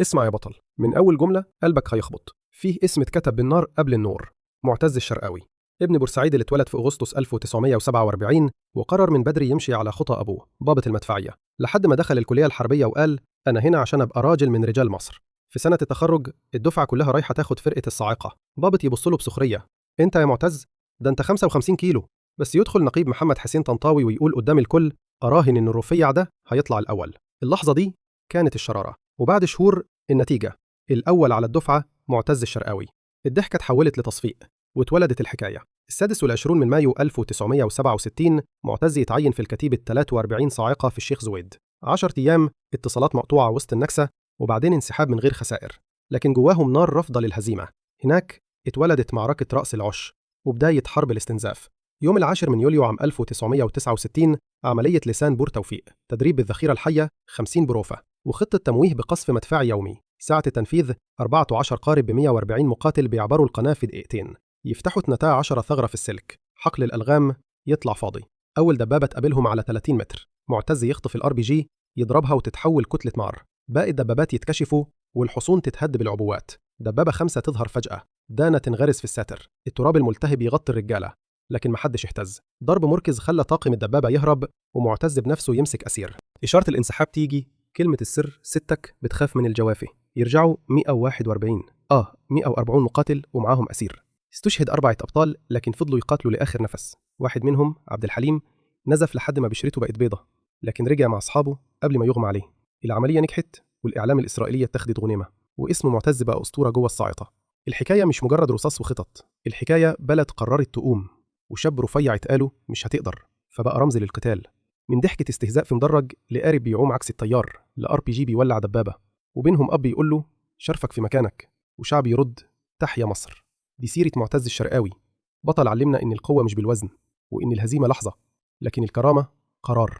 اسمع يا بطل، من أول جملة قلبك هيخبط. فيه اسم اتكتب بالنار قبل النور، معتز الشرقاوي، ابن بورسعيد اللي اتولد في أغسطس 1947 وقرر من بدري يمشي على خطى أبوه ضابط المدفعية، لحد ما دخل الكلية الحربية وقال أنا هنا عشان أبقى راجل من رجال مصر. في سنة التخرج الدفعة كلها رايحة تاخد فرقة الصاعقة. ضابط يبص له بسخرية، أنت يا معتز ده أنت 55 كيلو. بس يدخل نقيب محمد حسين طنطاوي ويقول قدام الكل أراهن إن الرفيع ده هيطلع الأول. اللحظة دي كانت الشرارة. وبعد شهور النتيجة، الأول على الدفعة معتز الشرقاوي. الضحكة اتحولت لتصفيق واتولدت الحكاية. 26 من مايو 1967 معتز يتعين في الكتيبة 43 صاعقة في الشيخ زويد. 10 أيام اتصالات مقطوعة وسط النكسة، وبعدين انسحاب من غير خسائر، لكن جواهم نار رافضة للهزيمة. هناك اتولدت معركة رأس العش وبداية حرب الاستنزاف. يوم 10 من يوليو عام 1969 عملية لسان بور توفيق، تدريب بالذخيرة الحية 50 بروفة، وخطة تمويه بقصف مدفعي يومي. ساعة التنفيذ 14 قارب ب 140 مقاتل بيعبروا القناة في دقيقتين، يفتحوا 12 ثغرة في السلك، حقل الألغام يطلع فاضي. أول دبابة تقابلهم على 30 متر، معتز يخطف الRPG يضربها وتتحول كتلة نار. باقي الدبابات يتكشفوا والحصون تتهد بالعبوات. دبابة 5 تظهر فجأة، دانة تنغرس في الساتر، التراب الملتهب يغطي الرجالة، لكن محدش اهتز. ضرب مركز خلى طاقم الدبابة يهرب، ومعتز بنفسه يمسك أسير. إشارة الانسحاب تيجي، كلمة السر ستك بتخاف من الجوافي. يرجعوا 141 140 مقاتل ومعاهم أسير. استشهد 4 أبطال لكن فضلوا يقاتلوا لآخر نفس. واحد منهم عبد الحليم نزف لحد ما بشرته بقت بيضة، لكن رجع مع أصحابه قبل ما يغمى عليه. العملية نجحت والإعلام الإسرائيلية اتخذت غنيمة، واسم معتز بقى أسطورة جوه الصاعقة. الحكاية مش مجرد رصاص وخطط، الحكاية بلد قررت تقوم، وشاب رفيع اتقاله مش هتقدر، فبقى رمز للقتال. من ضحكة استهزاء في مدرج لقارب بيعوم عكس التيار، لRPG بيولع دبابة، وبينهم أب يقول له شرفك في مكانك، وشعب يرد تحيا مصر. دي سيرة معتز الشرقاوي، بطل علمنا إن القوة مش بالوزن، وإن الهزيمة لحظة، لكن الكرامة قرار.